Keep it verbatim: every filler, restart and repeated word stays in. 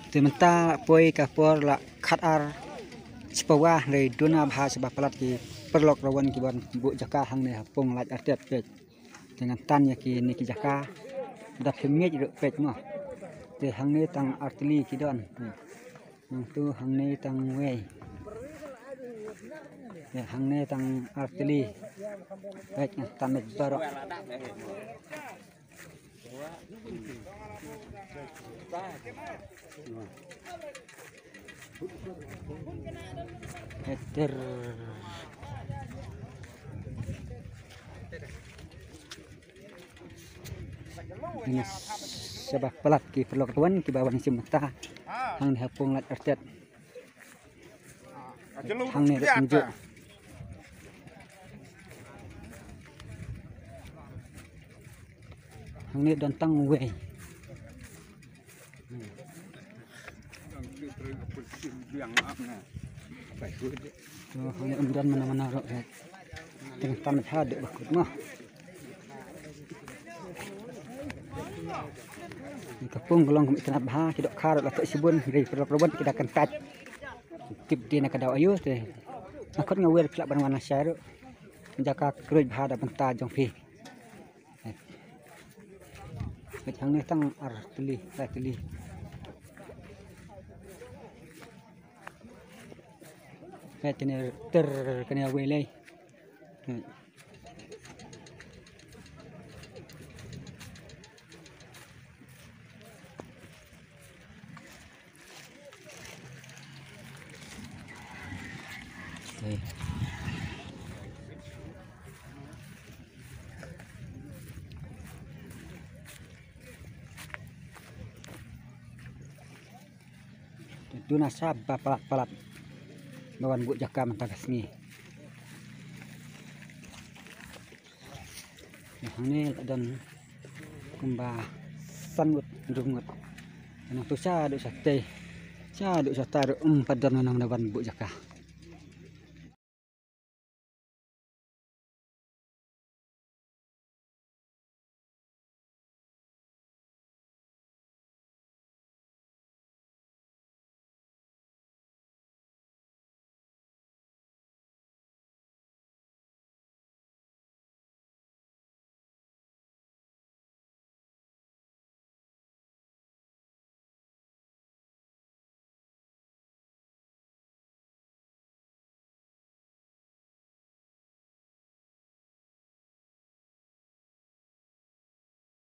Te mynta la poi ka por la khatar. Shipawa hynrei duna bha shipawa palat ki paralok rawan ki ban buh jaka hangne ha pung Laitartet peit. Te ngan tan ïa kine ki jaka. Da phim ngeit ruh peit mo. Te hangne tang artylli ki don. Nangtu hangne tang wei. Te hangne tang artylli. Peit ngan tan baroh. Eter. Ine shipawa palat ki paralok rawan kiba wan shim mynta hangne ha pung Laitartet. Hangne ruh kumjuh. Hangne don tang wei. To hangne ym don mana mana ruh. Tang tam ha dei ba kut mo. Ka pung ka long kum itynnad bha, ki dohkha ruh la thok shibun, hynrei paralok rawan ki da kyntait. Tip dei na ka daw aïu te. Nga khot nga wer phi lah ban wan shai ruh. Jaka kyroi bha da bynta jong phi. Peit hangne tang artylli, laitylli. Peit kane ter kane wei lei. Peit. Te duna sa ba palat palat ba wan buh jaka mynta ka sngi. Hangne la don kumba san ngut, hynriew ngut. Nangtu shaduh shatei, shaduh shatai ruh ym pat don nangno ban buh jaka.